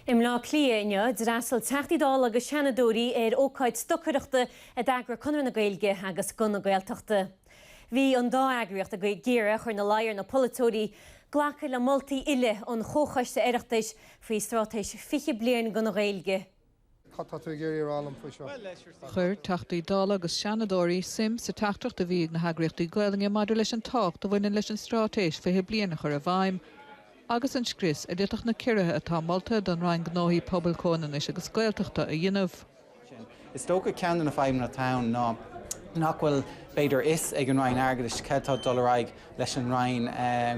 I mBleá Cliath inniu, d'fhreastail Teachtaí Dála agus Seanadóirí ar ócáid stocaireachta a d'eagraigh Conradh na Gaeilge agus Guth na Gaeltachta. Bhí an dá eagraíocht ag iarraidh a chur ina luí ar na polaiteoirí glacadh le moltaí uile an Chomhchoiste Oireachtais faoi Straitéis 20 Bliain don Ghaeilge. Cad tá tú ag iarraidh a rá liom faoi seo? Chuir Teachtaí Dála agus Seanadóirí suim sa teachtaireacht a bhí ag na heagraíochtaí Gaelainne maidir leis an tábhacht a bhaineann leis an Straitéis 20 Bliain a chur i bhfeidhm. agus an scrios a d'fhéadfadh na ciorruithe atá molta don Roinn Gnóthaí Pobail, Comhionannais agus Gaeltachta a dhéanamh. Is dócha ceann de na fadhbanna atá ann ná nach bhfuil b'fhéidir fhios ag an Roinn Airgeadais cad tá ag dul ar aghaidh leis an Roinn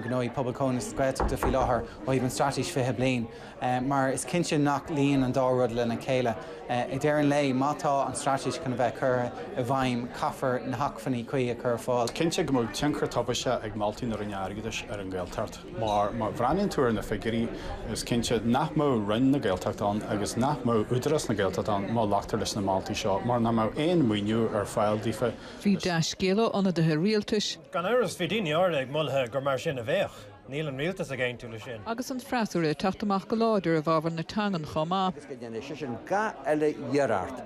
Gnóthaí Pobail, Comhionannais agus Gaeltachta faoi láthair ó thaobh an Straitéis 20 Bliain mar is cinnte nach luíonn an dá rud lena chéile. I deireadh an lae má tá an straitéis chun a bheith curtha i bhfeidhm caithfear na hacmhainní cuí a chur ar fáil. Cinnte go mbeadh tionchar tubaisteach ag moltaí na Roinne Airgeadais ar an Ghaeltacht. Mar má bhreathnaíonn tú ar na figiúirí, is cinnte nach mbeadh Roinn na Gaeltachta ann agus nach mbeadh Údarás na Gaeltachta ann má ghlactar leis na moltaí seo, mar nach mbeadh aon maoiniú ar fáil daofa. Bhí dea-scéala ó ionadaithe rialtais. Gan amhras, bhí daoine áirithe ag moladh gur mar sin a bheadh. Níl an rialtas ag aontú leis sin. Agus an freasúra ag teacht amach go láidir i bhfabhar na teangan chomh maith. agus go ndéanfaidh seisean gach uile iarracht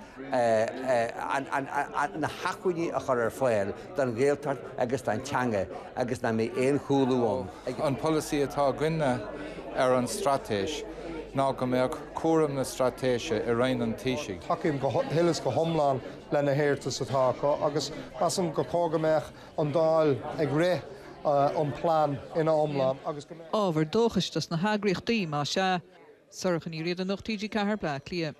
na hacmhainní a chur ar fáil don Ghaeltacht agus don teanga agus nach mbeidh aon chúlú ann. An polasaí atá againne ar an straitéis ná go mbeadh cúram na straitéise i Roinn an Taoisigh. Tacaím go huile is go hiomlán le na hiarratais atá acu agus measaim gur chóir go mbeadh an Dáil ag rith an plean ina iomlán agus go mbeadh. Ábhar dóchais dos na heagraíochtaí, más ea. Sorcha Ní Ríordáin, Nuacht TG4, Bleá Cliath.